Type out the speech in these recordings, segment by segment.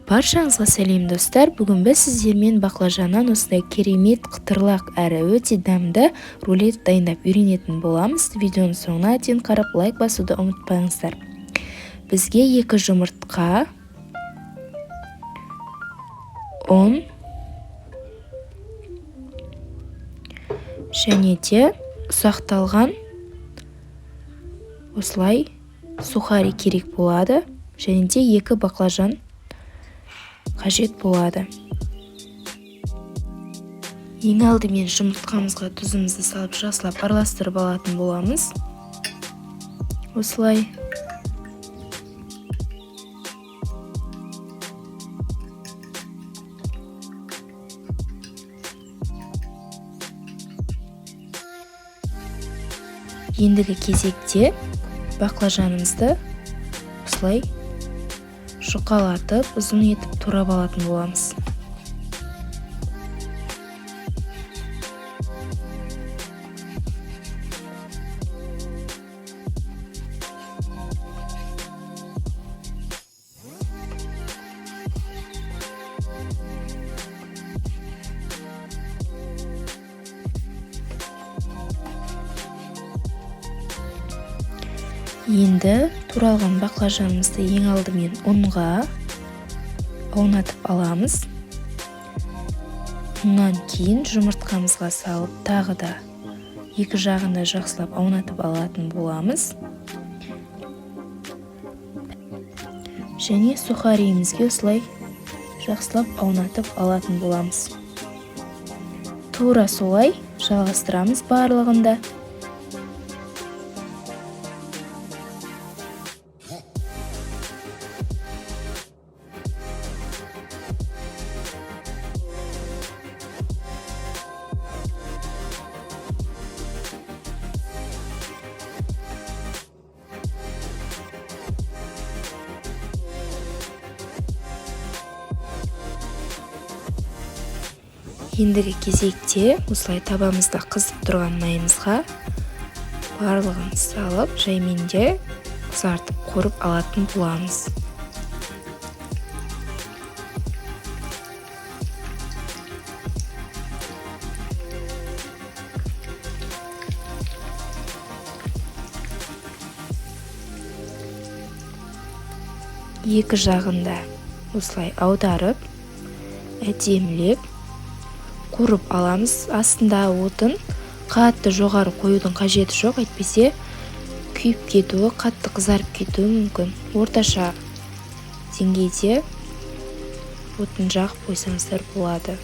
Баршаңызға сәлем, достар! Бүгін біз сіздермен баклажаннан осындай керемет қытырлақ әрі өте дәмді рулет дайындап үйренетін боламыз. Видеоның соңына дейін қарап, лайк басуды ұмытпаңыздар. Бізге 2 жұмыртқа, ұн және де ұсақталған осылай сухари керек болады, және де 2 баклажан қажет болады. Ең алдымен жұмыртқамызға тұзымызды салып, жақсылап араластырып алатын боламыз. Осылай. Ендігі кезекте баклажанымызды осылай жұқалатып, ұзын етіп турап алатын боламыз. Енді туралған баклажанымызды ең алдымен ұнға аунатып аламыз. Ұннан кейін жұмыртқамызға салып, тағы да екі жағын да жақсылап аунатып алатын боламыз. Және сухариімізге осылай жақсылап аунатып алатын боламыз. Тура солай жалғастырамыз барлығында. Ендігі кезекте осылай табамызда қызып тұрған майымызға барлығын салып, жаймен де қызартып қуырып алатын боламыз. Екі жағында осылай аударып, әдемілеп қуырып аламыз. Астында отын қатты жоғары қоюдың қажеті жоқ, әйтпесе күйіп кетуі, қатты қызарып кетуі мүмкін. Орташа деңгейде отын жағып қойсаңыздар болады.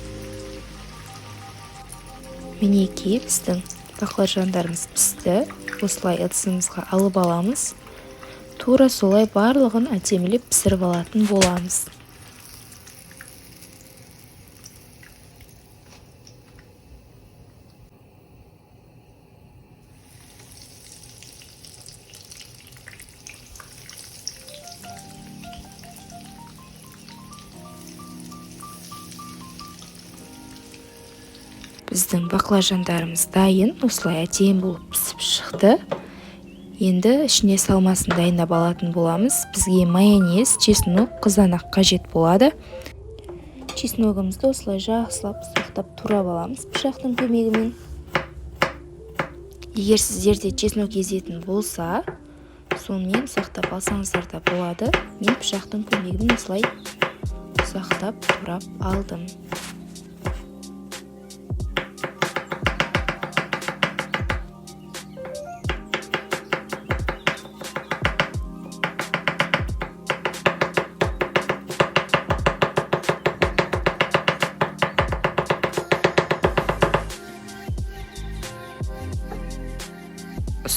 Мінекей, біздің баклажандарымыз пісті. Осылай ыдысымызға алып аламыз. Тура солай барлығын әдемілеп пісіріп алатын боламыз. Біздің баклажандарымыз дайын, осылай әдемі болып пісіп шықты. Енді ішіне салмасын дайындап алатын боламыз. Бізге майонез, чеснок, қызанақ қажет болады. Чесногымызды осылай жақсылап ұсақтап турап аламыз пышақтың көмегімен. Егер сіздерде чеснок езетін болса, сонымен ұсақтап алсаңыздар да болады. Мен пышақтың көмегімен осылай ұсақтап турап алдым.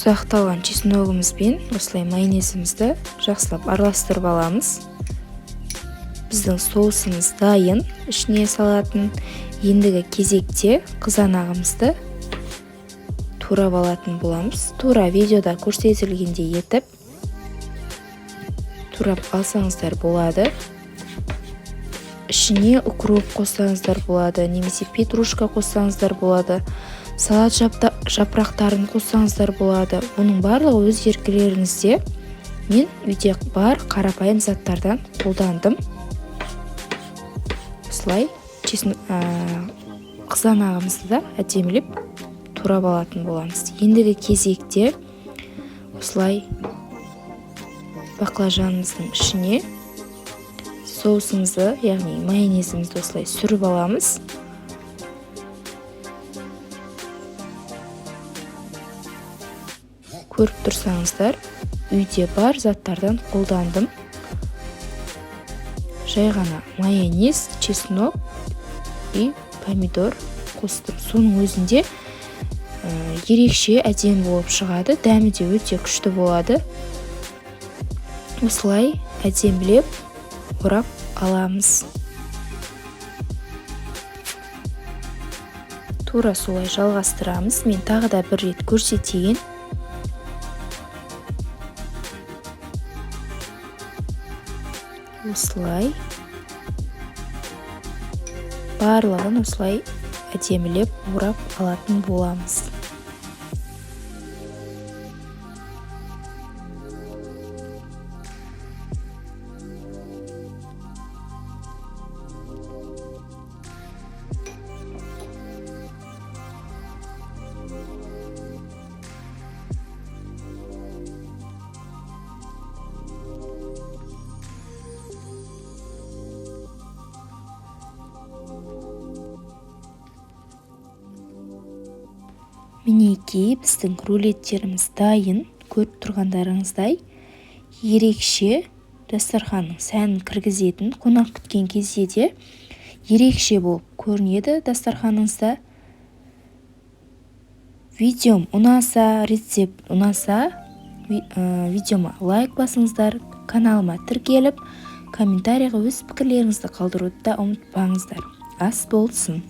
Ұсақталған чесногымызбен осылай майонезімізді жақсылап араластырып аламыз. Біздің соусымыз дайын, ішіне салатын. Ендігі кезекте қызанағымызды турап алатын боламыз. Тура видеода көрсетілгендей етіп турап алсаңыздар болады. Ішіне укроп қоссаңыздар болады, немесе петрушка қоссаңыздар болады. Салат жапырақтарын қоссаңыздар болады. Оның барлығы өз еркілеріңізде. Мен үйде бар қарапайым заттардан қолдандым. Осылай қызанағымызды да әдемілеп турап алатын боламыз. Ендігі кезекте осылай баклажанымыздың ішіне соусымызды, яғни майонезімізді осылай сүріп аламыз. Көріп тұрсаңыздар, үйде бар заттардан қолдандым. Жай ғана майонез, чеснок и помидор қостым. Соның өзінде ерекше әдемі болып шығады, дәмі де өте күшті болады. Осылай әдемілеп орап аламыз. Тура солай жалғастырамыз. Мен тағы да бір рет көрсетейін. Осылай барлығын осылай әдемілеп орап алатын боламыз. Мінекей, біздің рулеттеріміз дайын. Көріп тұрғандарыңыздай, ерекше дастарханның сәнін кіргізетін, қонақ күткен кезде де ерекше болып көрінеді дастарханыңызда. Видеом ұнаса, рецепт ұнаса, видеома лайк басыңыздар, каналыма тіркеліп, комментарийға өз пікірлеріңізді қалдыруды да ұмытпаңыздар. Ас болсын!